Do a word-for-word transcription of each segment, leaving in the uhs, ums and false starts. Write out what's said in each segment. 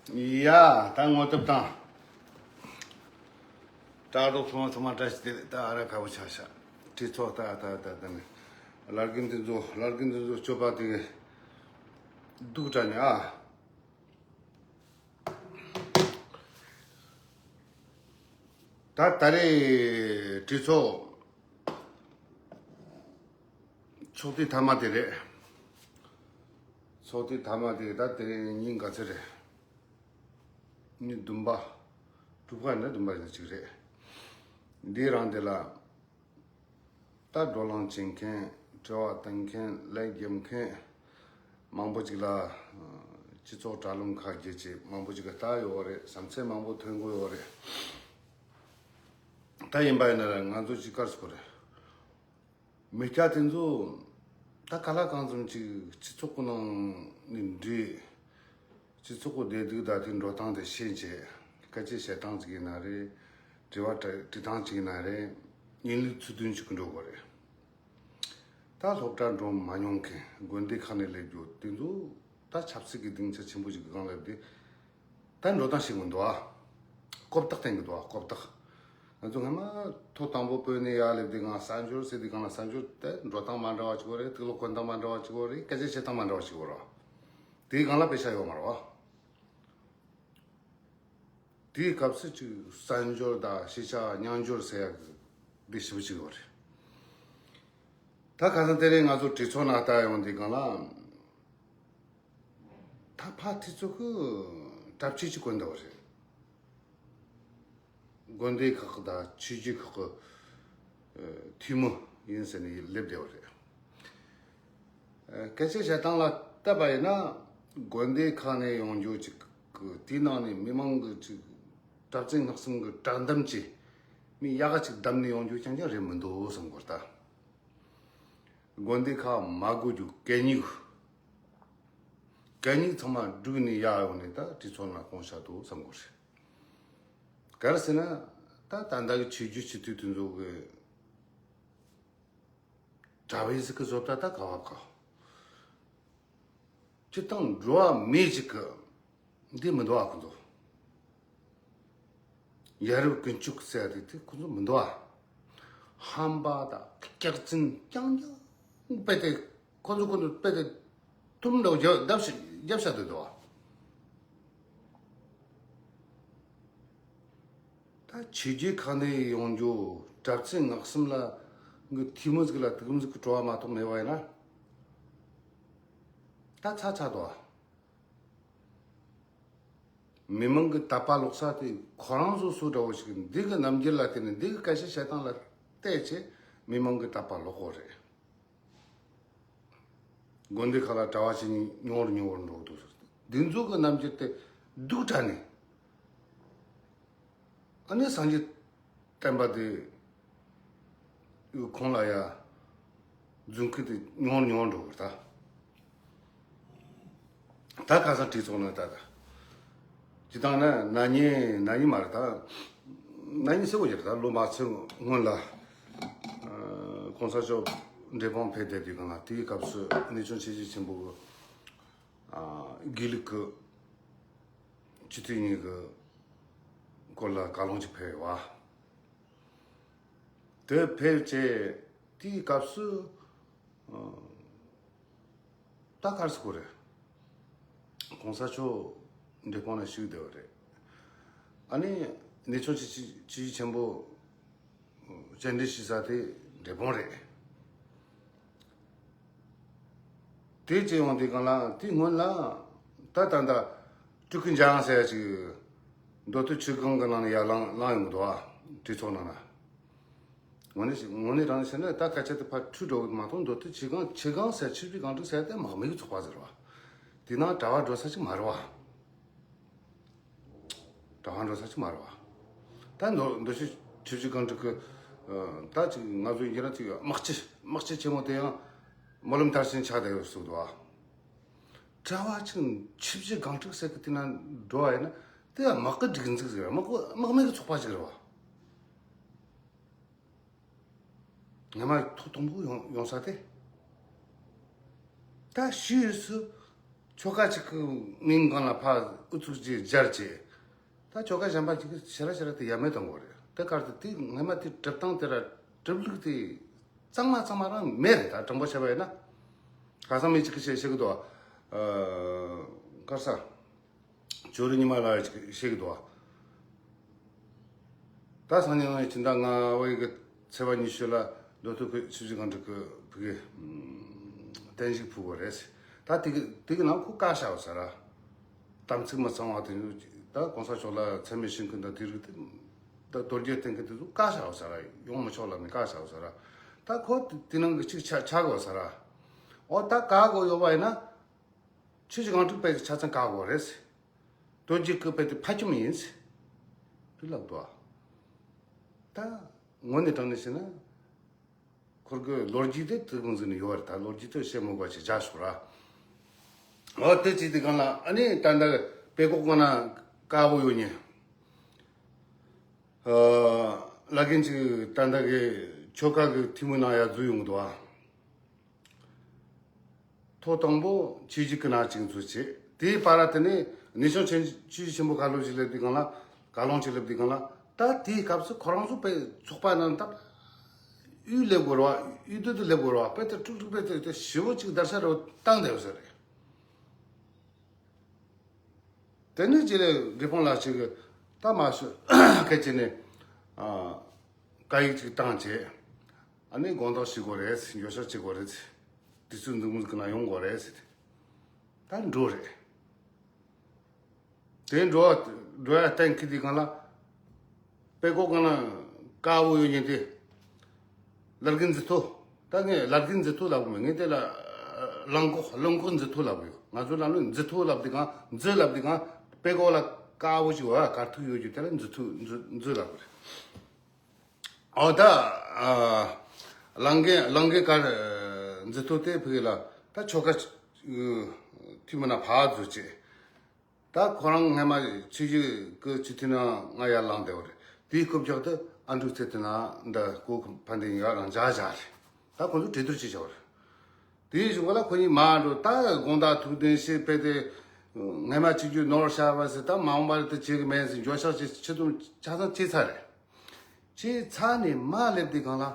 ཡ། ད་ངོ་དེབ་དང་། དྲ་གྲོགས་ཚང་མ་ཚང་མ་བཀྲ་ཤིས་བདེ་ལེགས། ད་ཨ་ར་ཁ་བོ་ཆགས་ཤག་གྲོས་ཚོགས། ད་ད་ད་ད་ནི་བླ་རྒན་དེ་ཚོ། བླ་རྒན་དེ་ཚོ་སྤྱོད་པ་དེ་སྡུག་དྲགས་ནས་ཨ། ད་ད་རེས་གྲོས་ཚོགས་ཚོགས་དུས་མཐའ་མ་དེ་རེད། ཚོགས་དུས་མཐའ་མ་དེ་ད་དེ་རིང་ཉིན་ག་ཚོད་རེད། ཉིན་བདུན་པ། དྲུག་པ་ཡིན་ན་བདུན་པ་ཡིན་ན་གཅིག་རེད། འདིའི་རིང་དེ་ལ་ད་བགྲོ་གླེང་བྱེད་མཁན། དྲི་བ་བཏང་མཁན། ལན་རྒྱབ་མཁན་མང་པོ་ཅིག་ལ། ཨ། སྤྱི་ཚོགས་དྲ་ལམ་ཁག་བརྒྱུད་བྱས་མང་པོ་ཅིག་གིས་ལྟ་ཡོད་རེད། བསམ་ཚུལ་མང་པོ་ཐོན་གྱི་ཡོད་རེད། ད་ཡིན་པ་ཡིན་ན་ང་ཚོ་ཅིག་དཀར་སོ་རེད། མི་སྐྱ་དེ་ཚོ་ད་ག་ལ་གང་འཚམ་ཅིག་སྤྱི་ཚོགས་ཀྱི་ནང་ནས་འདྲེས། སྤྱི་ཚོགས་ཀྱི་བདེ་སྡུག་དང་དེ་འགྲོ་སྟངས་དེ་ཤེས་བྱས། སྐད་ཆ་བཤད་སྟངས་ཅིག་ཡིན་ན་རེད། དྲི་བ་དྲ་དྲི་སྟངས་ཅིག་ཡིན་ན་རེད། ཡིན་ལུགས་ཚུལ་མཐུན་ཅིག་གི་འགྲོ་དགོས་རེད། ད་སློབ་གྲྭ་འགྲོ་མ་མྱོང་མཁན། དགོན་སྡེ་ཁག་ནས་སླེབས་རྒྱུ་དེ་ཚོ་ད་ཆབ་སྲིད་ཀྱི་སྡིངས་ཆ་ཆེན་པོ་ཞིག་གི་སྒང་སླེབས་ཏེ། ད་འགྲོ་སྟངས་ཤེས་དགོས་འདུག་ཨ། ལྐོག་བརྟག་བསྟན་གྱི་འདུག་ཨ། ལྐོག་བརྟག་ང་ཚོ་སྔ་མ་ཐོག་དང་པོ་བོད་ནས་ཡར་སླེབས་དུས་སྒང་གསར་འབྱོར་ཟེར་དུས་སྒང་ལ། གསར་འབྱོར་དེ་འགྲོ་སྟངས་མ་འདྲ་བ་ཅིག་ཡོད་རེད། དུག་ལོག་གོན་སྟངས་མ་འདྲ་བ་ཅིག་ཡོད་རེད། སྐད་ཆ་བཤད་སྟངས་མ་འདྲ་བ་ཅིག་ཡོད་རེད། དེའི་སྒང་ལ་དཔེ་ཆ་ཡོད་མ་རེད་བ། དེའི་སྐབས་སུ་ཅིག་གསར་འབྱོར་དང་གཞིས་ཆགས་ཉམས་འགྱུར་ཟེར་ཡག་གི་དེ་ཞེ་པོ་ཅིག་ཡོད་རེད། ད་ཁ་སང་དེ་རིང་ང་ཚོ་གྲོས་ཚོགས་ནང་ལྟ་ཡོང་དུས་སྒང་ལ། ད་ཕར་དེ་ཚོ་གི་གྲབས་ཆེ་ཅིག་གོན་འདུག་པ་རེད། དགོན་སྡེ་ཁག་གི་དང་ཆོས་བརྒྱུད་ཁག་གི་ཨ་འཐུས་མི་ཡིན་ཟེར་ནས་སླེབས་བསྡད་པ་རེད། ཨ། སྐད་ཆ་བཤད་སྟངས་ལ་བལྟས་པ་ཡིན་ན། དགོན་སྡེ་ཁག་ནས་ཡོང་རྒྱུ་ཅིག་གི། དེའི་ནང་ནས་མི་མང་གི་ཅིག་གྲྭ་བཙུན་སྔགས་གསུམ་གི་གྲལ་གདམ་གྱིས་མི་ཡག་ག་ཅིག་བདམས་ནས་ཡོང་རྒྱུ་རྐྱང་རྐྱང་རེད་མི་འདུག་བསམ་གི་རེད་ད། དགོན་སྡེ་ཁག་མ་དགོས་རྒྱུ་གད་སྙིགས། གད་སྙིགས་ཚང་མ་སྒྲུག་ནས་ཡར་ཡོང་ནས་ད་གྲོས་ཚོགས་ནང་བསྐོང་བཞག་འདུག་བསམ་གི་རེད། ག་རེ་ཟེར་ན། ད་ད་ལྟ་གི་ཆོས་བརྒྱུད་སྤྱི་འཐུས་དེ་ཚོ་གི་གྲྭ་པ་ཟིག་གི་བཟོ་ལྟ་ད་ག་བ་ག། སྤྱིར་བཏང་འགྲོ་བ་མི་ཞིག་གི་འདི་མི་འདུག་ཨ། ཁོ་ཚོ་ཡ་རབས་ཀུན་སྤྱོད་ཟེར་ཡ་དེ་དེ་ཁོ་ཚོ་མི་འདུག་ཨ། ཧམ་པ་དང་སྐྱག་རྫུན་རྐྱང་རྐྱང་རྦད་དེ་ཁོ་ཚོ་ཁོ་ཚོ་རྦད་དེ་ཐུར་འདྲ་བོ་རྒྱབ་རྒྱབ་ཤ་རྒྱབ་ཤ་དེ་འདུག་ཨ། ད་ཆོས་བརྒྱུད་ཁག་ནས་ཡོང་རྒྱུ་གྲྭ་བཙུན་སྔགས་གསུམ་ལ་གི་འཐུས་མི་ཟིག་ལ་དུག་རིམས་ཟིག་གི་སྤྲོ་བ་མ་གཏོགས་མེད་པ་ཡིན་ན། ད་ཚ་ཚ་འདུག་ཨ། མི་མང་གི་དད་པ་ལོག་ས་དེ་ཁོ་རང་ཚོ་སུ་འདྲ་བོ་ཞིག་འདི་གི་རྣམ་འགྱུར་ལ་བརྟེན་ནས། འདི་གི་སྐད་ཆ་བཤད་སྟངས་ལ་བལྟས་བྱས་མི་མང་གི་དད་པ་ལོག་གོ་རེད། དགོན་སྡེ་ཁག་ལ་གྲྭ་བ་ཞིག་ཉུང་བར་ཉུང་བར་འགྲོ་འདུག་འདི་ཚོ་གི་རྣམ་འགྱུར་དེ་སྡུག་དྲགས་ནས། ཨ་ནི་སངས་རྒྱས་བསྟན་པ་དེ་ཁོང་ལ་ཡ་རྫུན་སྐུལ་དེ་ཉུང་བར་ཉུང་བར་འགྲོ་གི་རེད་ད། ད་ཁ་སང་གྲོས་ཚོགས་ནང་ད་ད། སྤྱིར་བཏང་ན་ན་ནིང་། ན་ནིང་མ་རེད་ད། ན་ནིང་ཟེར་དགོས་ཀྱི་རེད་ད། ལོ་མ་ཚོད་སྔོན་ལ། ཨ། གོང་ས་མཆོག་འབྲས་སྤུངས་ཕེབས་བསྡད་དུས་སྒང་ལ། དེའི་སྐབས་སུ་གནས་ཆུང་ཆོས་རྗེ་ཆེན་པོ་གི། ཨ། དགེ་ལུགས་ཀྱི་སྤྱི་འཐུས་གཉིས་ཀྱི་སྐོར་ལ་བཀའ་ལུང་ཅིག་ཕེབས་ཡོད་པ། དེ་ཕེབས་བྱས་དེའི་སྐབས་སུ། ཨ། ད་ག་རེ་ཟེར་དགོས་རེད། གོང་ས་མཆོག་འབྲས་སྤུངས་ལ་བཞུགས་བསྡད་པ་རེད། ཨ་ནི་གནས་ཆུང་ཆོས་རྗེ་ཆེན་པོ་བཅར་འདྲི་ཞུ་ས་དེ་འབྲས་སྤུངས་རེད། དེ་བྱས་ཡོང་དུས་སྒང་ལ། དེའི་སྔོན་ལ་ད་ད་ལྟ་སྤྲུལ་སྐུ་འཇམ་དབྱངས་ཟེར་ཡ་ཅིག་མདོ་སྟོད་ཆོས་སྒང་གི་ནང་ནས་ཡར་ལངས་ལངས་ཡོང་གི་འདུག་ཨ། གྲོས་ཚོགས་ནང་ན། དངོས་གནས་ཞིག་དངོས་གནས་དྲང་གནས་བཤད་ན་ད་སྐད་ཆ་དེ་ཕར་འཁྲུལ་འགྲོ་གི་མ་གཏོགས། མདོ་སྟོད་ཆོས་སྒང་། ཆོས་སྒང་ཟེར། ཆོས་བརྒྱུད་སྒང་དྲུག་ཟེར་དེ་དམག་མི་གི་ཚོགས་པ་ཟེར་བ། དེ་ནང་གྲྭ་བ་འགྲོ་ས་ཅིག་མ་རེད་བ། གྲྭ་བ་འགྲོ་ས་ཅིག་མ་རེད་བ། ད་མདོ་མདོ་སྟོད་ཆོས་བརྒྱུད་སྒང་དྲུག་གི། ཨ། ད་ཅིག་ང་ཚོ་ཡིན་རྒྱུ་ན་ཅིག་དམག་སྤྱི། དམག་སྤྱི་ཆེན་མོ་དེ་ཡང་སྨོན་ལམ་མཐར་ཕྱིན་ཆགས་བསྡད་ཡོད་ཟེར་འདུག་བ། གྲྭ་བ་ཅིག་ཆོས་བརྒྱུད་སྒང་དྲུག་ཟེར་གི་དེ་ན་འགྲོ་བ་ཡིན་ན། དེ་ཡང་དམག་གི་སྒྲིག་འཛུགས་ཟིག་རེད། དམག་དམག་མི་གི་ཚོགས་པ་ཅིག་རེད་བ། སྔ་མ་ཐོག་དང་པོ་ཡོང་ཡོང་ས་དེ། ད་ཕྱིས་སུ་ ཆོལ་ཁ་གཅིག་གི་མིང་སྒང་ལ་ཕར་ཨུ་ཚུགས་ཀྱིས་སྦྱར་བྱས། ད་ཆོལ་ཁ་གཞན་པ་གཅིག་གིས་ཞེ་དྲག་ཞེ་དྲག་དེ་ཡ་མེད་གཏོང་གི་རེད། དེ་གར་དུ་དེ་སྔ་མ་དེ་གྲུབ་སྟངས་དེ་ར་གྲུབ་ལུགས་དེ་གཙང་མ་གཙང་མ་རང་མེད་རེད། ད་དྲང་པོ་བཤད་པ་ཡིན་ན། ཁ་སང་མི་གཅིག་གིས་བཤད་བཤད་གི་འདུག་ཨ། གར་ས། ཇོ་རི་ཉི་མ་ལགས་ཀྱིས་བཤད་གི་འདུག་ད་སང་ཉིན་ཕྱི་ཟླ་ལྔ་པའི་གི་ཚེས་པ་ཉི་ཤུ་ལ་མདོ་སྟོད་ཁུལ་ཆུ་བཞི་སྒང་དྲུག་གི་བུ་གི་བརྟན་བཞུགས་ཕུལ་བ་རེད། ད་དེ་གི་དེ་གི་ནང་ཁོ་བཀའ་བཞག་ཡོད་ས་ར། དམ་ཚིག་མི་གཙང་བ་དེ་ཚོ་ད་གོང་ས་མཆོག་ལ་མཚན་སྨད་ཞུ་མཁན་དང་དེ་རིགས་དེ་ད་རྡོ་རྗེ་བསྟེན་མཁན་དེ་ཚོ་བཀའ་བཞག་ཡོད་ས་ར། ཡོང་མི་ཆོག་ལབ་ནས་བཀའ་བཞག་ཡོད་ས་ར། ད་ཁོ་དེ་ནང་གི་གཅིག་ཆགས་ཆགས་དགོས་ས་ར། འོ་ད་བཀག་དགོས་ཡོད་པ་ཡིན་ན། ཆུ་བཞི་སྒང་དྲུག་དཔེ་ཆ་ཚང་བཀག་དགོས་རེད། རྡོ་རྗེ་སྐུ་དཔེ་དེ་ཕ་ཁྱིམ་ཡིན། དེ་ལབ་འདུག་ད་ངོ་ནས་དྲང་ནས་བཤད་ན། ཁོར་གི་ལོ་རྒྱུས་དེ་དུ་གང་ཟིག་ནས་ཡོད་རེད། ད་ལོ་རྒྱུས་དེ་བཤད་མོ་ག་ཅིག་བྱ་ཤོག་ར། འོ་དེ་ཅིག་དེ་གང་ལ་ཨ་ནི་ད་ལྟ་དཔེ་ཀོག་གང་ན་དཀར་པོ་ཡོད་ཉེ། ལ་རྒན་ཅིག་ད་ལྟ་གི་ཆོལ་ཁ་གི་འཐུས་མི་ནང་ཡར་འཛུལ་ཡོང་གི་འདུག་ཨ། ཐོག་དང་པོ་ཆོས་བརྒྱུད་ཀྱི་ནང་གཅིག་འཛུལ་བྱས། དེའི་བར་དེ་ནས་གནས་ཆུང་ཆོས་ཆོས་བརྒྱུད་ཆེན་པོ་བཀའ་སློབ་ཅིག་སླེབས་དུས་སྒང་ལ། བཀའ་ལུང་ཅིག་སླེབས་དུས་སྒང་ལ། ད་དེའི་སྐབས་སུ་ཁོ་རང་ཚོ་དཔེ་ཚོགས་པ་ནང་ད་དབུས་སླེབས་དགོས་ར་བ། དབུས་སྟོད་དུ་སླེབས་དགོས་ར་བ། དཔེ་དེ་དཀྲུག་དཀྲུག་དཔེ་དེ་དེ་ཞེ་པོ་ཅིག་བརྡར་ཤ་རུ་བཏང་བསྡད་ཡོད་ས་རེད། དེ་ནས་རྗེས་ལ་འབྲས་སྤུངས་ལགས་ཅིག་གིས་ད་མ་ཤོད་སྐད་ཅིག་ནས་ཨ། བཀའ་ཡིག་ཅིག་བཏང་བྱས། ཨ་ནི་དགོངས་དག་ཞུ་དགོས་རེད། འགྱོད་བཤགས་བྱེད་དགོས་རེད། དུས་ཚོད་འདུག་མི་འདུག་ན་ཡོང་དགོས་རེད་ཟེར། ད་འགྲོ་རེད། དེ་འགྲོ་བ་འགྲོ་ཡ་གཏན་འཁེལ་དུས་སྒང་ལ། དཔེ་ཀོག་གང་ན་དཀར་པོ་ཡོད་ཉེ་དེ། ལ་རྒན་འཛི་ཐོ། ད་ངས་ལ་རྒན་འཛི་ཐོ་ལབ་གི་མེད། ངས་དེ་ལ་གླང་གོག་གླང་གོག་འཛི་ཐོ་ལབ་གི་ཡོད། ང་ཚོ་ལ་ནི་འཛི་ཐོ་ལབ་དུས་སྒང་། འཛི་ལབ་དུས་སྒང་དཔེ་ཀོག་ལ་དཀར་པོ་ཞིག་བ་དཀར་ཐིག་ཡོད་རྒྱུ་དེ་ལ་འཛི་ཐོ་འཛི་འཛི་ལབ་གི་རེད། ཨོ་ད། ཨ། ལང་ཀའི་ལང་ཀའི་དཀར་འཛི་ཐོ་དེ་ཕུག་ལ་ད་ཆོལ་ཁ་འཐུས་མི་ན་ཕར་འཛུལ་བྱས། ད་ཁོ་རང་སྔ་མ་ཆོས་བརྒྱུད་ཀྱི་སྤྱི་འཐུས་ན་ང་ཡར་ལངས་བསྡད་པ་རེད། དེའི་རྐུབ་བཀྱག་ཏུ་ཨ་འབྲུག་ཚེ་བརྟན་ན་འདི་གོ་ཕན་བདེ་ཡ་རང་འཇགས་འཇགས་རེད། ད་ཁོ་ཚོ་གྲོས་བསྡུར་བྱེད་བྱ་བ་རེད། དེའི་གཞུག་ལ་ཁོ་གཉིས་མར་འགྲོ། ད་དགོང་དག་ཐུགས་འདུན་ཞེས་དཔེ་དེ། སྔ་མ་ཆོས་བརྒྱུད་ནོར་ཤར་བ་ཟེར། ད་མ་འོངས་པར་དེ་བྱེད་གི་མེད་ཟེར། འགྱོད་བཤགས་བྱེད་ཆེད་དུ་ཆ་ཚང་བྱས་ཚར་རེད། བྱས་ཚར་ནས་མར་སླེབས་དུས་སྒང་ལ།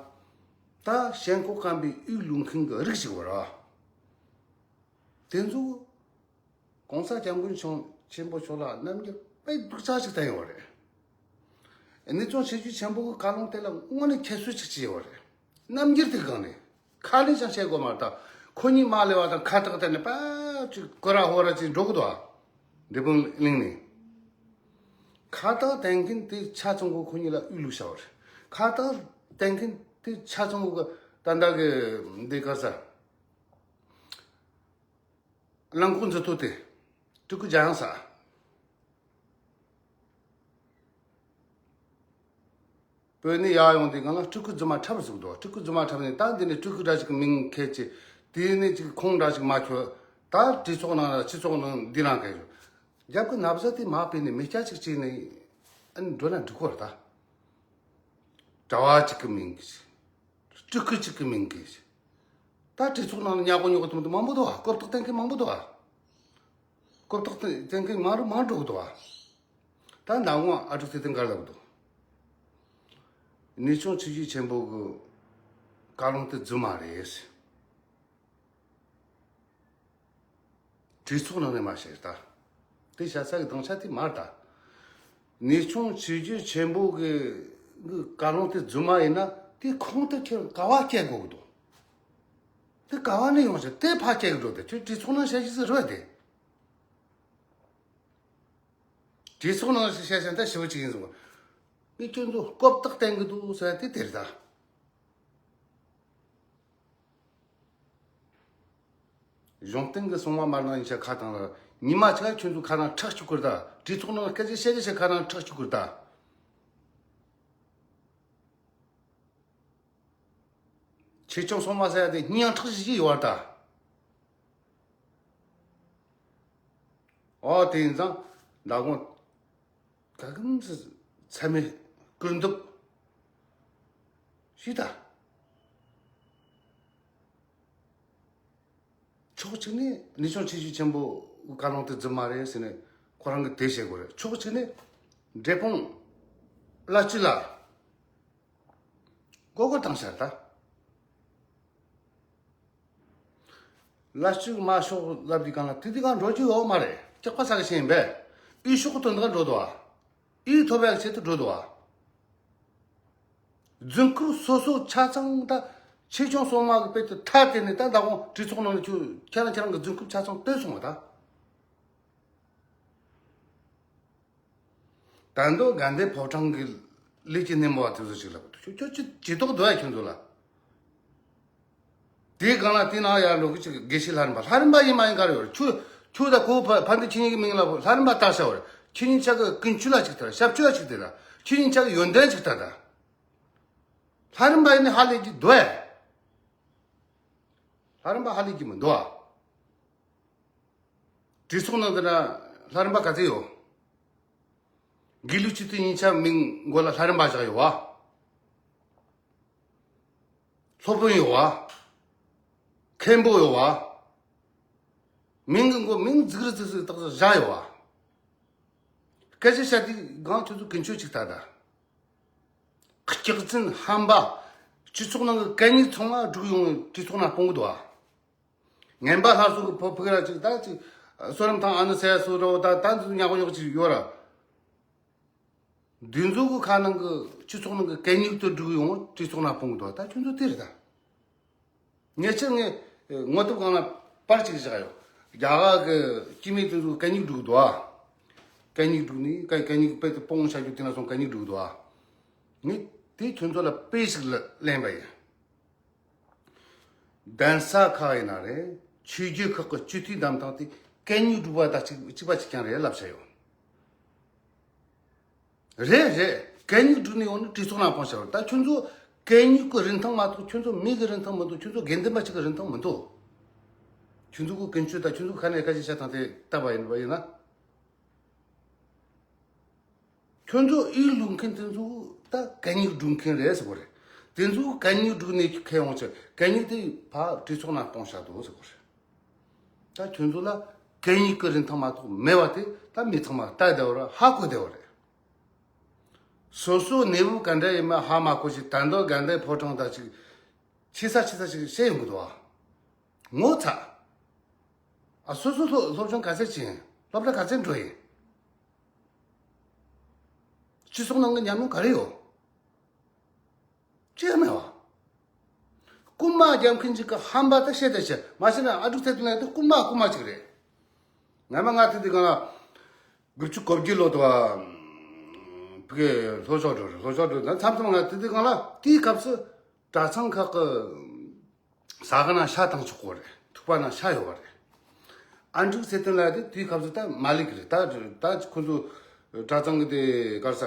ད་ཞེན་ཁོག་སྐམ་པའི་དབུས་ལུང་མཁན་གྱི་རིགས་ཤིག་བར་བ། དེ་ཚོ་༸གོང་ས་༸སྐྱབས་མགོན་ཆེན་པོ་མཆོག་ལ་རྣམ་འགྱུར་དཔེ་སྡུག་ཅག་ཅིག་བསྟན་ཡོད་རེད། གནས་ཆུང་ཆོས་བརྒྱུད་ཆེན་པོ་གི་བཀའ་ལུང་དེ་ལ་དངོས་གནས་ཁྱད་གསོད་ཅིག་བྱས་ཡོད་རེད། རྣམ་འགྱུར་དེ་གང་ནས་ཁ་ནས་ཀྱང་བཤད་དགོས་མ་རེད། ད་ཁོ་གཉིས་མར་སླེབས་པ་དང་ཁ་བཏགས་བསྟན་ནས་པ་ཅིག་ཀོ་ར་ཧོ་ར་ཅིག་འགྲོ་གི་འདུག་ཨ། འབྲས་སྤུངས་གླིང་ནས། ཁ་བཏགས་བསྟན་མཁན་དེ་ཆ་ཚང་གོ་ཁོ་གཉིས་ལ་དབུས་ལུགས་བྱ་བ་རེད། ཁ་བཏགས་བསྟན་མཁན་དེ་ཆ་ཚང་གོ་གི་ད་ལྟ་གི་འདི་ག་ས། གླང་གོག་འཛི་ཐོ་དེ། སྤྲུལ་སྐུ་འཇམ་དབྱངས་ས། བོད་ནས་ཡར་ཡོང་དུས་སྒང་ལ་སྤྲུལ་སྐུ་རྫུན་མ་འཁྲབ་ཟུག་འདུག་སྤྲུལ་སྐུ་རྫུན་མ་འཁྲབ་ནས་ད་འདི་ནས་སྤྲུལ་སྐུ་འདྲ་ཞིག་གི་མིང་འཁྱེར་ཅིག་དེ་ནས་ཅིག་ཁོང་འདྲ་ཞིག་མ་ཁྱོད། ད་གྲོས་ཚོགས་ནང་ལ་སྤྱི་ཚོགས་ནང་འདི་རང་གས་ཡོད། རྒྱབ་ཀྱི་ན་བཟའ་དེ་མ་སྤེལ་ནས་མི་སྐྱ་ཅིག་བྱས་ནས་ཨ་ནི་འགྲོ་ན་འགྲིག་གོ་རེད་ད། གྲྭ་བ་གཅིག་གི་མིང་གིས། སྤྲུལ་སྐུ་གཅིག་གི་མིང་གིས། ད་གྲོས་ཚོགས་ནང་ལ་ཉག་གོ་ཉོག་གོ་དུ་མ་དུ་མང་པོ་འདུག་ཨ། ལྐོག་བཏགས་བསྟན་མཁན་མང་པོ་འདུག་ཨ། ལྐོག་བཏགས་བསྟན་མཁན་མང་རུ་མང་འགྲོ་གི་འདུག་ཨ། ད་མདང་དགོང་ཨ་ཕྲུག་ཚེ་བརྟན་ག་ལབ་འདུག་གནས་ཆུང་ཆོས་བརྒྱུད་ཆེན་པོ་གི་བཀའ་ལུང་དེ་རྫུན་མ་རེད། གྲོས་ཚོགས་ནང་ནས་མ་བཤད་ད། དེ་བཤད་ས་གི་སྡིངས་ཆ་དེ་མ་རེད་ད། གནས་ཆུང་ཆོས་བརྒྱུད་ཆེན་པོ་གི་གི་བཀའ་ལུང་དེ་རྫུན་མ་ཡིན་ན་དེ་ཁོང་དུ་ཁྱེར་ག་བ་སྐྱེལ་དགོས་གི་འདུག་དེ་ག་བ་ནས་ཡོང་ཞིག་དེ་ཕ་སྐྱེལ་གི་འགྲོ་དེ་ཁྱོད་གྲོས་ཚོགས་ནང་བཤད་ཤེས་ཟིག་རེད་དེ། གྲོས་ཚོགས་ནང་བཤད་ཤེས་ད་ཞིབ་ཅིག་ཡིན་སོང་། ངས་ཁྱོད་ཚོ་ལྐོག་བཏགས་བསྟན་གི་འདུག་ཟེར་དེ་དེ་རེད་ད། གཞུང་བསྟེན་གྱི་སྲུང་མ་མར་ནང་ཡིན་ཤག་ཁ་ཐང་ལ། ཉི་མ་ཆ་ཁྱོད་ཚོ་ཁ་ནང་ཁྲག་སྐྱུག་གི་རེད་ད། གྲོས་ཚོགས་ནང་སྐད་ཆ་བཤད་ཀྱི་ཤག་ཁ་ནང་ཁྲག་སྐྱུག་གི་རེད་ད། ཆེ་ཆུང་སྲུང་མ་ཟེར་ཡ་དེ་སྙིང་ཁྲག་ཞིག་ཡོད་རེད་ད། ཨོ་དེ་ཡིན་ཙང་མདང་དགོང་། ག་གམ་སི་ཚད་མེད་ཀུན་རྫོབ་ཞིག་ད། ཕྱོགས་གཅིག་ནས་གནས་ཆུང་ཆོས་བརྒྱུད་ཆེན་པོ་ བཀའ་བློན་དེ་རྫུན་མ་རེད་ཟེར་ནས་ཁོ་རང་གིས་དེ་བཤད་དགོས་རེད། ཕྱོགས་གཅིག་ནས་འབྲས་སྤུངས་བླ་སྤྱི་ལ་མགོ་སྐོར་བཏང་ཤག་ད། བླ་སྤྱི་མ་ཤོག་ལབ་དུས་གང་ལ་དེ་དུས་གང་འགྲོ་རྒྱུ་ཡོད་མ་རེད། སྐྱག་པ་ཟ་གི་ཤེས་ཡིན་པས། ཨི་ཤོག་གི་དོན་དག་འགྲོ་འདུག་ཨ། ཨི་ཐོབ་ཡག་ཆེད་དུ་འགྲོ་འདུག་ཨ། རྫུན་རྐུབ་སོ་སོ་ཆ་ཚང་ད། ཆེ་ཆུང་སོ་མ་གི་དཔེ་དེ་ཐ་དེ་ནས་ད་ད་གོང་གྲོས་ཚོགས་ནང་ལ་ཁྱོད་ཁྱེད་རང་ཁྱེད་རང་གི་རྫུན་རྐུབ་ཆ་ཚང་སྟོན་སོང་བ་ད། ད་མདོ་དགའ་ལྡན་ཕོ་བྲང་གི་ལས་ཀྱི་སྣེ་མོ་བ་དེ་ཚོ་ཞིག་ལབ་ཁྱོད་ཁྱོད་ཅི་ཇུས་གཏོགས་འདུག་ཨ་ཁྱོད་ཚོ་ལ། དེའི་སྒང་ལ་དེ་ནང་ཡར་ལོག་གི་ཅིག་དགེ་བཤེས་ལྷ་རམས་པ། ལྷ་རམས་པ་ཡིན་མ་ཡིན་ག་རེ་ཡོད་རེད། ཁྱོད་ཁྱོད་ད་ཁོ་ཕ་ཕ་འདི་ཁྱེད་གཉིས་ཀྱི་མིང་ལ་ལྷ་རམས་པ་བཏགས་བྱ་བ་རེད། ཁྱེད་གཉིས་ཆ་གི་ཀུན་སྤྱོད་ལ་ཅིག་ལྟ། ཞབས་ཕྱི་ལ་ཅིག་ལྟ་ད། ཁྱེད་གཉིས་ཆ་གི་ཡོན་ཏན་ཅིག་ལྟ་ད། ལྷ་རམས་པ་ཡིན་ནི་ཧ་ལས་ཀྱི་འདུག་ཨེ། ལྷ་རམས་པ་ཧ་ལས་ཀྱི་མི་འདུག་ཨ། གྲོས་ཚོགས་ནང་དུ་ན་ལྷ་རམས་པ་ག་ཚད་ཡོད། དགེ་ལུགས་སྤྱི་འཐུས་གཉིས་ཆ་མིང་མགོ་ལ་ལྷ་རམས་པ་བཞག་ཡོད་བ། སློབ་དཔོན་ཡོད་བ། མཁན་པོ་ཡོད་བ། མིང་གི་མགོ་མིང་རྫིག་རི་རྫིག་རི་བཏགས་བཞག་ཡོད་བ། སྐད་ཆ་བཤད་དུས་སྒང་ཁྱོད་ཚོ་ཀུན་སྤྱོད་ཅིག་ལྟ་ད། སྐྱག་རྫུན་ཧམ་པ། སྤྱི་ཚོགས་ནང་གི་གད་སྙིགས་ཚང་མ་སྒྲུག་ཡོང་བའི་གྲོས་ཚོགས་ནང་སྤུངས་གི་འདུག་ཨ། ངན་པ་སླར་གསོ་གི་ཕོ་ཕུག་ར་ཅིག་ད་ཅིག་བསོད་ནམས་དང་ཨ་ནུ་ཟེར་སོ་རོ་ད་ད་འདི་ཉག་ཉོག་ཅིག་ཡོད་ར། འདི་ཚོ་གི་ཁ་ནང་གི་སྤྱི་ཚོགས་ནང་གི་གད་སྙིགས་དེ་སྒྲུག་ཡོང་གྲོས་ཚོགས་ནང་སྤུངས་འདུག་ད་ཁྱོད་ཚོ་དེ་རེད་ད། ངས་ཆེ་ངས་ངོ་དེབ་སྒང་ལ་པར་ཅིག་བཞག་ཡོད། རྒྱ་གར་གི་སྐྱེ་དམན་དེ་ཚོ་གད་སྙིགས་སྒྲུག་འདུག་ཨ། གད་སྙིགས་སྒྲུག་ནི་གད་གད་སྙིགས་དཔེ་དེ་སྤུངས་བྱ་རྒྱུ་དེ་ན་སོང་གད་སྙིགས་སྒྲུག་འདུག་ཨ། ངས་དེ་ཁྱོད་ཚོ་ལ་དཔེ་ཞིག་ལ་ལེན་པ་ཡིན། གདན་ས་ཁག་ཡིན་ན་རེད། ཆོས་བརྒྱུད་ཁག་གི་སྤྱི་འཐུས་བདམས་སྟངས་དེ་གད་སྙིགས་སྒྲུག་པ་དང་གཅིག་གཅིག་པ་གཅིག་རྐྱང་རེད་ལབ་བྱ་ཡོད། རེད་རེད། གད་སྙིགས་སྒྲུག་ནས་ཡོང་ནས་གྲོས་ཚོགས་ནང་སྤུངས་བྱ་བ་རེད། ད་ཁྱོད་ཚོ་གད་སྙིགས་ཀྱི་རིན་ཐང་མ་གཏོགས་ཁྱོད་ཚོ་མི་གི་རིན་ཐང་མི་འདུག་ཁྱོད་ཚོ་དགེ་འདུན་པ་གཅིག་གི་རིན་ཐང་མི་འདུག་ཁྱོད་ཚོ་གི་ཀུན་སྤྱོད་དང་ཁྱོད་ཚོ་ཁ་ནས་སྐད་ཆ་བཤད་སྟངས་དེ་བལྟས་པ་ཡིན་པ་ཡིན་ན། ཁྱོད་ཚོ་ཨི་ལུང་མཁན་དེ་ཚོ་ད་གད་སྙིགས་སྒྲུག་མཁན་རེད་ཟེར་གོ་རེད། དེ་ཚོ་གད་སྙིགས་སྒྲུག་ནས་ཁྱེར་ཡོང་ཆེད་གད་སྙིགས་དེ་ཕར་གྲོས་ཚོགས་ནང་སྤུངས་བཞག་འདུག་ཟེར་གོ་རེད། ད་ཁྱོད་ཚོ་ལ་གད་སྙིགས་ཀྱི་རིན་ཐང་མ་གཏོགས་མེད་པ་དེ་ད་མི་ཚང་མ་ལྟ་བསྡད་པ་རེད། ཧ་གོ་བསྡད་པ་རེད། སོ་སོའི་གནས་བབ་ག་འདྲ་ཡིན་མིན་ཧ་མ་གོ་ཞིག་ད་མདོ་དགའ་ལྡན་ཕོ་བྲང་དང་ཅིག་ཆེ་ས་ཆེ་ས་ཞིག་བཤད་ཡོང་གི་འདུག་ཨ། ངོ་ཚ། ཨ་སོ་སོ་སློབ་སློབ་སྦྱོང་ག་ཚད་བྱས་ཡིན། སློབ་གྲྭ་ག་ཚད་འགྲོ་ཡིན། སྤྱི་ཚོགས་ནང་གི་ཉམས་མྱོང་ག་རེ་ཡོད། ཅི་ཡང་མེད་བ། རྐུན་མ་རྒྱབ་མཁན་ཅིག་གི་ཧམ་པ་ད་བཤད་ད་བཤད་མ་བཤད་ན་ཨ་ཕྲུག་ཚེ་དུ་ལ་དེ་རྐུན་མ་རྐུན་མ་ཅིག་རེད། ང་མ་ང་དེ་དུས་གང་ལ་དགུ་བཅུ་གོ་བརྒྱད་ལོ་དུ་བ་ཕ་གི་ལྷོ་ཕྱོགས་འགྲོ་རེད། ལྷོ་ཕྱོགས་འགྲོ་ད་མཚམས་མཚམས་ང་དེ་དུས་གང་ལ་དེའི་སྐབས་སུ་གྲྭ་ཚང་ཁག་གི་ཟ་ཁང་ནང་ཤ་བཏང་ཆོག་གོ་རེད། ཐུག་པ་ནང་ཤ་ཡོད་པ་རེད། ཨ་འབྲུག་ཚེ་བརྟན་ལགས་དེ་དུས་སྐབས་སུ་ད་མ་ལུས་ཀྱི་རེད། ད་ད་ཁོ་ཚོ་གྲྭ་ཚང་གི་དེ་གར་ས་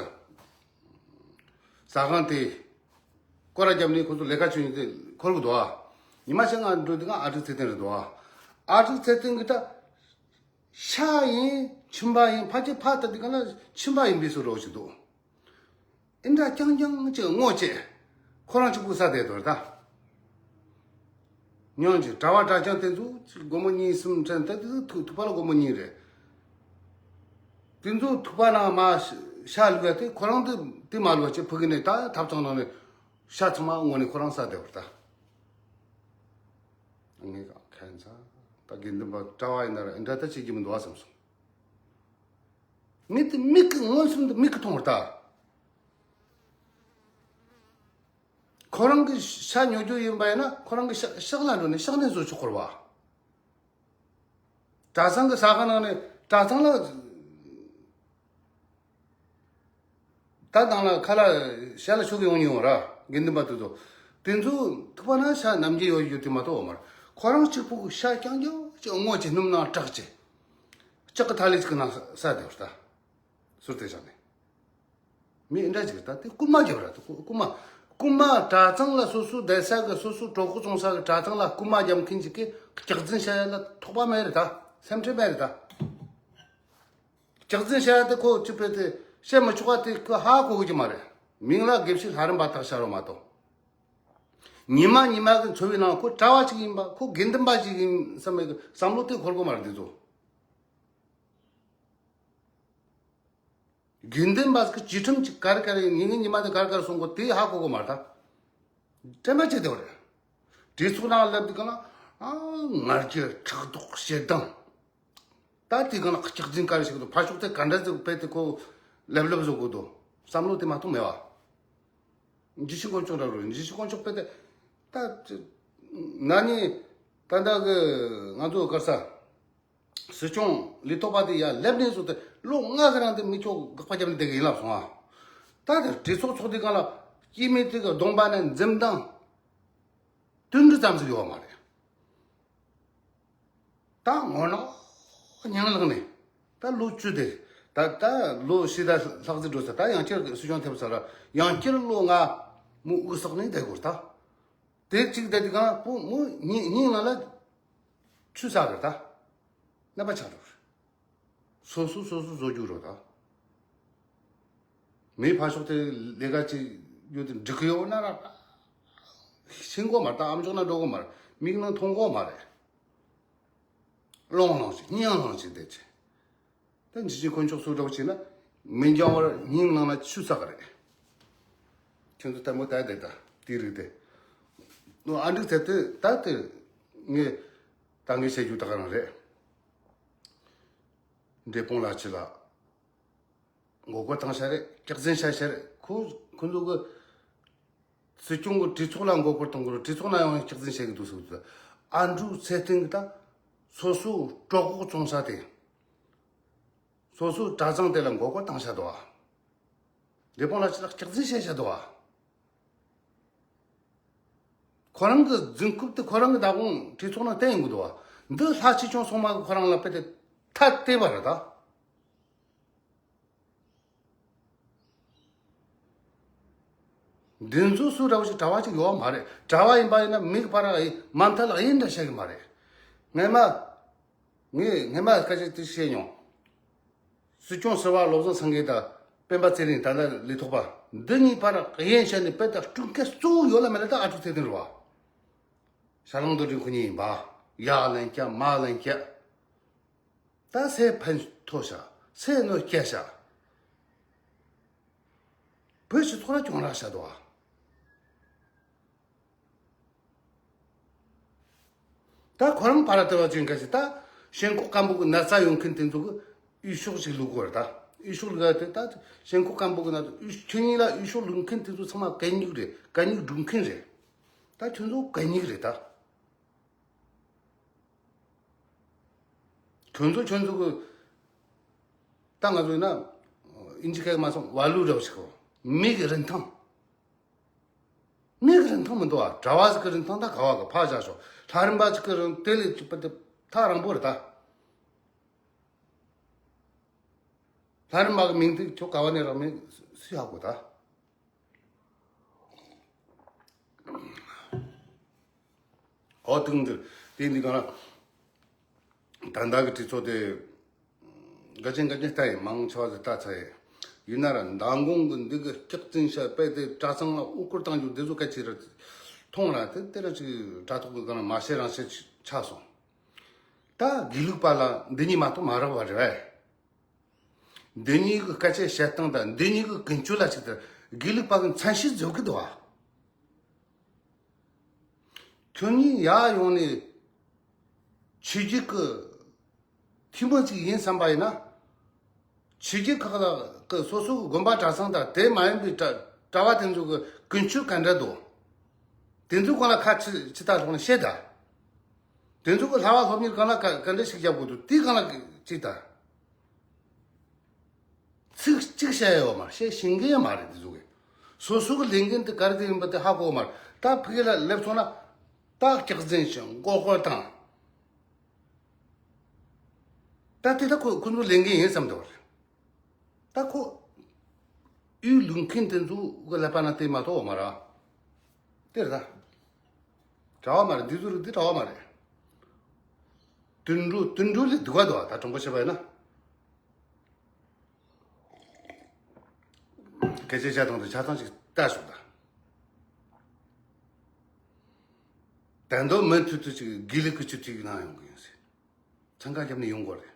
ཟ་ཁང་དེ་སྐོར་ར་བརྒྱབ་ནས་ཁོ་ཚོ་ལས་ཀ་བྱེད་ཡོང་དེ་འཁོར་གི་འདུག་ཨ། ཉི་མ་ཤར་ང་འགྲོ་དུས་ང་ཨ་འབྲུག་ཚེ་བརྟན་རེད་འདུག་ཨ། ཨ་འབྲུག་ཚེ་བརྟན་གི་ད་ཤ་ཡིན་མཆིན་པ་ཡིན་ཕལ་ཆེར་ཕ་ད་དུས་གང་ལ་མཆིན་པ་ཡིན་པའི་བཟོ་འདྲ་ཞིག་འདུག་ཨིན་འདྲ་རྐྱང་རྐྱང་ཅིག་ངོ་བཅད། ཁོ་རང་གཅིག་པུ་ས་དེ་དོར་ད། ཉོན་ཅིག་གྲྭ་བ་གྲྭ་རྐྱང་དེ་ཚོ་ཅིག་སྒོར་མོ་གཉིས་གསུམ་དྲན་ད་དེ་ཚོ་ཐུག་ཐུག་པ་ལ་སྒོར་མོ་གཉིས་རེད། དེ་ཚོ་ཐུག་པ་ནང་མ་ཤ་བླུགས་ཡ་དེ་ཁོ་རང་དེ་དེ་མ་བླུགས་བྱས་ཕུ་གི་ནས་ད་ཐབ་ཚང་ནང་ནས་ཤ་ཚང་མ་ངོ་ནས་ཁོ་རང་ས་དེ་བར་ད། ངས་ཁ་ཚ་ད་དགེ་འདུན་པ་གྲྭ་བ་ཡིན་ན་ར་ཨིན་འདྲ་ད་བྱེད་ཀྱི་མི་འདུག་བ་བསམ་སོང་། ངས་དེ་མིག་གི་མངོན་སུམ་དུ་མིག་གིས་མཐོང་བར་ལྟ། ཁོ་རང་གི་ཤ་ཉོ་རྒྱུ་ཡིན་པ་ཡིན་ན་ཁོ་རང་གི་ཤ་ཤག་ལ་འགྲོ་ནས་ཤག་ནས་བཟོ་ཆོག་གོ་ར་བ། གྲྭ་ཚང་གི་ཟ་ཁང་ནང་ནས་གྲྭ་ཚང་ལ་ད་དང་ལ་ཁ་ལ་ཤ་ལ་ཤོག་གི་ཡོང་ཡོང་ར་དགེ་འདུན་པ་དེ་ཚོ་དེ་ཚོ་ཐུག་པ་ན་ཤ་ནམ་རྒྱུན་ཡོད་ཡོད་དེ་མ་གཏོགས་འོ་མར་ཁོ་རང་གཅིག་པུ་གི་ཤ་རྐྱང་རྐྱང་ཅིག་སྔོ་ཅིག་སྣུམ་ནང་དྲག་ཅིག་ལྕགས་ཀྱི་ཐ་ལི་ཅིག་གི་ནང་ས་དེ་བར་ལྟ། ཟུར་དེ་བཞག་ནས། མི་འདྲ་ཅིག་ད་དེ་རྐུན་མ་རྒྱབ་ར་དེ་རྐུན་མ། རྐུན་མ་གྲྭ་ཚང་ལ་སོ་སོ་བསྡད་ས་གི་སོ་སོ་གྲོགས་པོ་བཙོང་ས་གི་གྲྭ་ཚང་ལ་རྐུན་མ་རྒྱབ་མཁན་ཅིག་གིས་སྐྱག་རྫུན་བཤད་ཡ་ལ་ཐོགས་པ་མེད་རེད་ད། སེམས་ཁྲལ་མེད་རེད་ད། སྐྱག་རྫུན་བཤད་ཡ་དེ་ཁོ་ཅི་བས་དེ་བཤད་མི་ཆོག་པ་དེ་ཁོ་ཧ་གོ་གི་མ་རེད། མིང་ལ་དགེ་བཤེས་ལྷ་རམས་པ་བཏགས་བྱ་རོགས་མ་གཏོགས། ཉི་མ་ཉི་མ་གི་འཚོ་བའི་ནང་ཁོ་གྲྭ་བ་ཅིག་ཡིན་པ་ཁོ་དགེ་འདུན་པ་ཅིག་ཡིན་བསམ་པའི་བསམ་བློ་དེ་འཁོར་གི་མ་རེད་དེ་ཚོ། དགེ་འདུན་པ་གི་བཅས་ཁྲིམས་ཀྱི་ག་རེ་ག་རེ་ཉིན་ངན་ཉི་མ་དེ་ག་རེ་ག་རེ་སྲུང་དགོས་དེ་ཧ་གོ་གོ་མ་རེད་ད། དྲན་པ་བྱེད་དེ་བ་རེད། གྲོས་ཚོགས་ནང་སླེབས་དུས་གང་ལ་ཨ་ང་རྒྱལ་ཕྲག་དོག་ཞེ་སྡང་། ད་དེ་གང་ལ་སྐྱག་རྫུན་ག་རེ་ཞིག་འདུག་ཕར་ཕྱོགས་དེ་ག་འདྲ་ཟིག་དཔེ་དེ་ཁོ་ལབ་ལབ་བཟོ་དགོས་འདུག་བསམ་བློ་དེ་མ་གཏོང་མེད་བ། འཇིགས་བྱེད་དཀོན་མཆོག་འདྲ་རུ་འཇིགས་བྱེད་དཀོན་མཆོག་དཔེ་དེ་ད་ན་ནི་ད་ལྟ་གི་ང་ཚོ་གར་ས། སྲིད་སྐྱོང་ལས་ཐོག་པ་དེ་ཡར་སླེབས་ནས་བཟུང་སྟེ་ལོ་ལྔ་གི་རིང་དུ་མི་ཁྱོད་དགག་པ་བརྒྱབ་ནས་བསྡད་གི་ཡིན་ལབ་སོང་ཨ། ད་དེ་གྲོས་ཚོགས་ཚོགས་དུས་སྒང་ལ་སྐྱེས་དམན་དེ་གི་གདོང་པ་ནས་འཛུམ་མདངས་དུད་འགྲོ་ཙམ་ཞིག་ཡོད་མ་རེད། ད་ངོ་ནག་སྙིང་ལག་ནས་ད་ལོ་བཅུ་དེ་ད་ད་ལོ་ཕྱེད་དང་ལྷག་ཙམ་འགྲོ་ས། ད་ཡང་བསྐྱར་སྲིད་སྐྱོང་ཐེབས་ས་ལ་ཡང་བསྐྱར་ལོ་ལྔ་མོ་དབུགས་བསགས་ནས་བསྡད་དགོས་ད། དེ་གཅིག་དེ་དེ་གང་པོ་མོ་སྙིང་སྙིང་ནང་ལ་ཆུ་ཟག་གི་ད། ནད་པ་ཆགས་འགྲོ། སོ་སོ་སོ་སོ་བཟོ་རྒྱུ་རོ་ད། མི་ཕར་ཕྱོགས་དེ་ལས་ཀ་ཅིག་ཡོད་དེ་འགྲིག་གི་ཡོད་ན་ར། ཤེས་གོ་མ་རེད་ད། ཨམ་ཅོག་ན་འགྲོ་གོ་མ་རེད། མིག་ནང་མཐོང་གོ་མ་རེད། ལོང་ལོང་ཞིག་སྙིང་ལོང་ཞིག་བསྡད་ཅིག་ད་འཇིགས་བྱེད་དཀོན་མཆོག་སུ་འདྲ་བོ་བྱས་ན་མི་འགྱང་བར་སྙིང་ནང་ན་ཆུ་བསགས་རེད། ཁྱོད་ཚོ་ལྟད་མོ་ལྟ་བསྡད་ད་དེའི་རིགས་དེ། ནོ་ཨ་འགྲིག་ཚད་དེ་ད་དེ་ངས་ད་ངས་བཤད་རྒྱུ་ད་ག་རང་རེད། འབྲས་སྤུངས་ལགས་ཁྱེད་ལ་མགོ་སྐོར་བཏང་ཤ་རེད། སྐྱག་རྫུན་བཤད་ཤ་རེད། ཁོ་ཁོ་ཚོ་གི་སྲིད་སྐྱོང་གི་གྲོས་ཚོགས་ལ་མགོ་སྐོར་གཏོང་དགོས་རེད། གྲོས་ཚོགས་ནང་ཡང་སྐྱག་རྫུན་བཤད་གི་འདུག་ཟེར་གི་འདུག་ཨ་འབྲུག་ཚེ་བརྟན་གི་ད་སོ་སོ་གྲོད་ཁོག་བཙོང་ས་དེ། སོ་སོའི་གྲྭ་ཚང་དེ་ལ་མགོ་སྐོར་བཏང་བཞག་འདུག་ཨ། འབྲས་སྤུངས་ལ་ཅི་ལ་སྐྱག་རྫུན་བཤད་བཞག་འདུག་ཨ། ཁོ་རང་གི་རྫུན་རྐུབ་དེ་ཁོ་རང་གི་མདང་དགོང་གྲོས་ཚོགས་ནང་བསྟན་ཡོང་གི་འདུག་ཨ། འདི་ལྷ་ཆོས་སྐྱོང་སྲུང་མ་གི་ཁོ་རང་ལ་དཔེ་དེ་ཐ་དད་པ་རེད་ད། འདི་ཚོ་སུ་འདྲ་བོ་ཞིག་གྲྭ་བ་ཅིག་ཡོད་མ་རེད། གྲྭ་བ་ཡིན་པ་ཡིན་ན་མིག་ཕར་མ་མཐའ་ལ་གཡས་འདྲ་བཤད་གི་མ་རེད། ངས་མ། ངས་སྔན་མ་སྐད་ཆ་དེ་བཤད་མྱོང་། སྲིད་སྐྱོང་ཟུར་པ་བློ་བཟང་སེང་གེ་དང་སྤེན་པ་ཚེ་རིང་ད་ལྟ་ལས་ཐོག་པ་འདི་གཉིས་བར་གཡེང་བྱས་ནས་དཔེ་དང་སྤྲུལ་སྐད་གཙོ་བོ་ཡོད་ལ་མེད་ལ་ད་ཨ་ཕྲུག་ཚེ་བརྟན་རེད་བ། ཞྭ་གླང་རྡོ་རྗེ་ཁོ་གཉིས་ཡིན་པ། ཡར་ལན་བརྒྱབ་མར་ལན་བརྒྱབ། ད་སེ་ཕན་ཐོགས་ཤག་སེ་གནོད་སྐྱེལ་ཤག་བོད་སྤྱི་ཚོགས་ལ་གྱོང་རག་བྱ་དོ། ད་ཁོ་རང་ཕར་ལྟ་བ་ཅན་ག་ཞིག་ད་ཞེན་ཁོག་སྐམ་པོ་གི་ན་ཚ་ཡོང་མཁན་དེ་ཚོ་གི་འོས་ཤོག་ཅིག་བླུག་དགོས་རེད་ད། འོས་ཤོག་བླུག་ཡ་དེ་ད་ཞེན་ཁོག་སྐམ་པོ་གི་ན་ཚ་འོས་ཁྱོད་གཉིས་ལ་འོས་ཤོག་བླུག་མཁན་དེ་ཚོ་ཚང་མ་གད་སྙིགས་རེད། གད་སྙིགས་སྒྲུག་མཁན་རེད། ད་ཁྱོད་ཚོ་གད་སྙིགས་རེད་ད། ཁྱོད་ཚོ་ཁྱོད་ཚོ་གི་ད་ང་ཚོ་ཡིན་ན་ཨིན་ཇི་སྐད་མ་སོང་བ་ལུ་རབ་ཞིག་གོ་མི་གི་རིན་ཐང་། མི་གི་རིན་ཐང་མི་འདུག་ཨ། གྲྭ་བ་ཞིག་གི་རིན་ཐང་ད་ག་བ་གི་ཕ་བཞག་ཤོག་ལྷ་རམས་པ་ཞིག་གི་རིན་དེ་ལས་ཅིག་པ་དེ་ཐག་རིང་པོ་རེད་ད། ལྷ་རམས་པ་གི་མིང་དེ་ཁྱོད་ག་བ་ནས་རག་མིན་སུས་ཧ་གོ་ད། ཨོ་དུང་འདིར་དེ་འདི་ག་ན་ད་ལྟ་གི་གྲོས་ཚོགས་དེ་འགལ་ཅན་འགལ་ཅན་ལྟ་ཡིན། མང་ཆེ་བ་ཟིག་ལྟ་ཚར་ཡིན། ཡིན་ན་ར་མདང་དགོང་གི་འདི་གི་སྐྱག་རྫུན་བཤད་པས་དེ་གྲྭ་ཚང་ལ་དབུ་སྐོར་བཏང་རྒྱུ་འདི་ཚོ་སྐད་ཆ་ར་མཐོང་ར་དེ་དེ་ར་ཅིག་དྲ་ཐོག་གི་ག་ན་མ་བཤད་རང་བཤད་ཆགས་སོང་། ད་དགེ་ལུགས་པ་ལ་འདི་གཉིས་མ་གཏོགས་མ་རག་པ་རེད་བས། འདི་གཉིས་ཀྱི་སྐད་ཆ་བཤད་སྟངས་དང་འདི་གཉིས་ཀྱི་ཀུན་སྤྱོད་ལ་ཅིག་ལྟར་དགེ་ལུགས་པ་གི་མཚན་ཤས་བཟོ་གི་འདུག་བ། ཁྱོད་གཉིས་ཡར་ཡོང་ནས་ཆོས་བརྒྱུད་ཀྱི་འཐུས་མི་ཅིག་ཡིན་བསམ་པ་ཡིན་ན། ཆོས་བརྒྱུད་ཁག་ལ་གི་སོ་སོ་གི་དགོན་པ་གྲྭ་ཚང་དང་དེ་མ་ཡིན་པའི་གྲྭ་གྲྭ་བ་དེ་ཚོ་གི་ཀུན་སྤྱོད་ག་འདྲ་འདུག་དེ་ཚོ་གང་ལ་ཁ་ཕྱི་ཕྱི་ལྟ་སོང་ནས་བཤད་ད། དེ་ཚོ་གི་ལྷ་བ་སློབ་གཉེར་གང་ལ་ག་ག་འདྲ་ཞིག་རྒྱབ་དགོས་འདུག་དེ་གང་ལ་གཅིག་ད། ཚིག་གཅིག་བཤད་ཡོད་མ་རེད། བཤད་ཤེས་མཁན་ཡང་མ་རེད་དེ་ཚོ་གི། སོ་སོ་གི་ལས་འགན་དེ་ག་རེ་དེ་ཡིན་པ་དེ་ཧ་གོ་མ་རེད། ད་ཕ་གི་ལ་སླེབས་སོང་ན་ད་སྐྱག་རྫུན་ཞིག་མགོ་སྐོར་བཏང་། ད་དེ་ད་ཁོ་ཁོ་ཚོ་ལས་འགན་ཡིན་བསམ་འདུག་རེད། ད་ཁོ་ཡུལ་ལུང་མཁན་དེ་ཚོ་གི་ལབ་པ་ན་དེ་མ་གཏོགས་མ་རེད། དེ་རེད་ད། གྲྭ་བ་མ་རེད། འདི་ཚོ་རེད། འདི་གྲྭ་བ་མ་རེད། དུད་འགྲོ་དུད་འགྲོ་ལས་སྡུག་པ་འདུག་བ། ད་དྲང་པོ་བཤད་པ་ཡིན་ན། སྐད་ཆ་བཤད་སྟངས་དེ་ཆ་ཚང་ཅིག་ལྟ་ཤོག་ད། ད་དུང་མུ་མཐུད་དུ་ཅིག་དགེ་ལུགས་ཀྱི་སྤྱི་འཐུས་ནང་ཡོང་གི་ཡིན་ཟེར། འཚང་ཁ་བརྒྱབ་ནས་ཡོང་དགོས་རེད།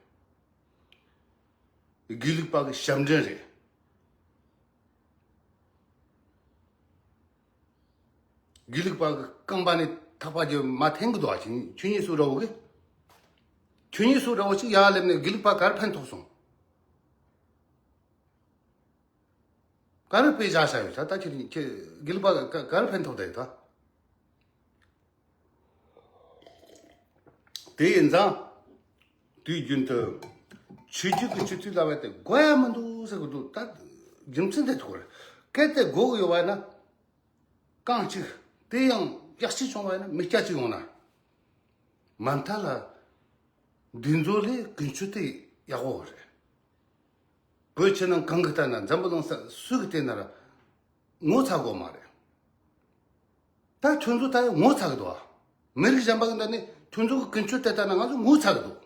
དགེ་ལུགས་པ་གི་ཞབས་འདྲེན་རེད། དགེ་ལུགས་པ་གི་རྐང་པ་ནས་ཐག་པ་རྒྱབ་མ་འཐེན་གི་འདུག་ཨ། ཁྱོད་ཁྱོད་གཉིས་སུ་ར་བོ་གི། ཁྱོད་གཉིས་སུ་ར་བོ་ཅིག་ཡར་སླེབས་ནས་དགེ་ལུགས་པ་གར་ཕན་ཐོགས་སོང་། ག་རེ་དཔེ་བཞག་བཞག་ཡོད་ད། ད་ཁྱེད་ཁྱེད་དགེ་ལུགས་པ་ག་ག་རེ་ཕན་ཐོགས་ད་ཡོད་ད། དེ་ཡིན་ཙང་། དུས་རྒྱུན་དུ་ཆོས་བརྒྱུད་ཀྱི་སྤྱི་འཐུས་ལ་བས་ཏེ་དགོས་ཡ་མི་འདུག་ཟེར་གི་འདུག་ད་རྒྱུ་མཚན་དེ་ཐུག་རེད། གལ་ཏེ་དགོས་གི་ཡོད་པ་ན། རྐང་གཅིག་དེ་ཡང་རྒྱ་ཆེ་བྱུང་བ་ཡིན་ན་མི་སྐྱ་གཅིག་ཡོང་ན། མ་མཐའ་ལ་འདི་ཚོ་ལས་ཀུན་སྤྱོད་དེ་ཡག་པོ་རེད། བོད་ཕྱི་ནང་གང་གི་ལྟ་ན། འཛམ་བུ་གླིང་ས་སུ་གི་བལྟས་ན་ར་ངོ་ཚ་དགོས་མ་རེད། ད་ཁྱོད་ཚོ་ད་ཡང་ངོ་ཚ་གི་འདུག་ཨ། མི་རིགས་གཞན་པ་གི་འདི་ནི་ཁྱོད་ཚོ་གི་ཀུན་སྤྱོད་དེ་ལྟ་ན་ང་ཚོ་ངོ་ཚ་གི་འདུག་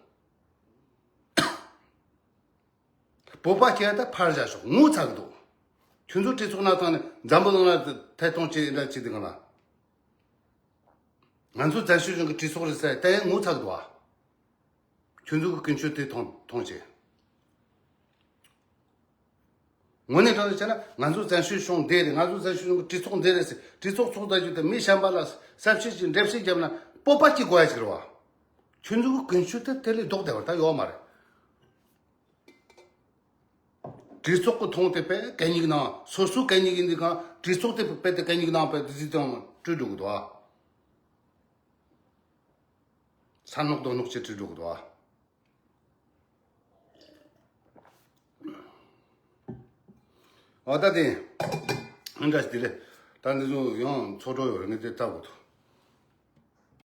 སྤོབས་པ་སྐྱེ་ད་ཕར་བཞག་ཤོག་ངོ་ཚ་གི་འདུག་ཁྱོད་ཚོ་གྲོས་ཚོགས་ནང་ཚང་ནས་འཛམ་བུ་གླིང་ལ་ཐད་གཏོང་བྱེད་འདྲ་བྱེད་དུས་གང་ལ། ང་ཚོ་བཙན་བྱོལ་གཞུང་གི་གྲོས་ཚོགས་རེད་ཟེར་ད་ཡང་ངོ་ཚ་གི་འདུག་ཨ། ཁྱོད་ཚོ་གི་ཀུན་སྤྱོད་དེ་མཐོང་མཐོང་བྱེད། དངོས་གནས་དྲང་གནས་བྱས་ན་ང་ཚོ་བཙན་བྱོལ་གཞུང་འདི་རེད། ང་ཚོ་བཙན་བྱོལ་གཞུང་གི་གྲོས་ཚོགས་འདི་རེད་ཟེར། གྲོས་ཚོགས་ཚོགས་ད་རྒྱུ་དེ་མི་གཞན་པ་ལ་གསལ་བཤད་ཀྱི་འགྲེལ་བཤད་བརྒྱབ་ན་སྤོབས་པ་སྐྱེ་དགོས་ཡ་ཞིག་རེད་བ། ཁྱོད་ཚོ་གི་ཀུན་སྤྱོད་དེ་དེ་ལས་ལྡོག་བསྡད་པ་ད་ཡོད་མ་རེད། གྲོས་ཚོགས་ཀྱི་ཐོག་དེ་དཔེ་གད་སྙིགས་ནང་སོ་སོ་གད་སྙིགས་ཡིན་དུས་གང་གྲོས་ཚོགས་དེ་དཔེ་དེ་གད་སྙིགས་ནང་དཔེ་དེ་ཟིག་དང་བྲོས་འགྲོ་གི་འདུག་ཨ། ས་ནག་རྡོ་ནག་ཅིག་བྲོས་འགྲོ་གི་འདུག་ཨ། ཨ་ད་དེ་འདྲ་ཞིག་དེ་ལས་ད་འདི་ཚོ་ཡང་ཚོགས་གྲོལ་ཡོད་རེད། ངས་དེ་ལྟ་དགོས་འདུག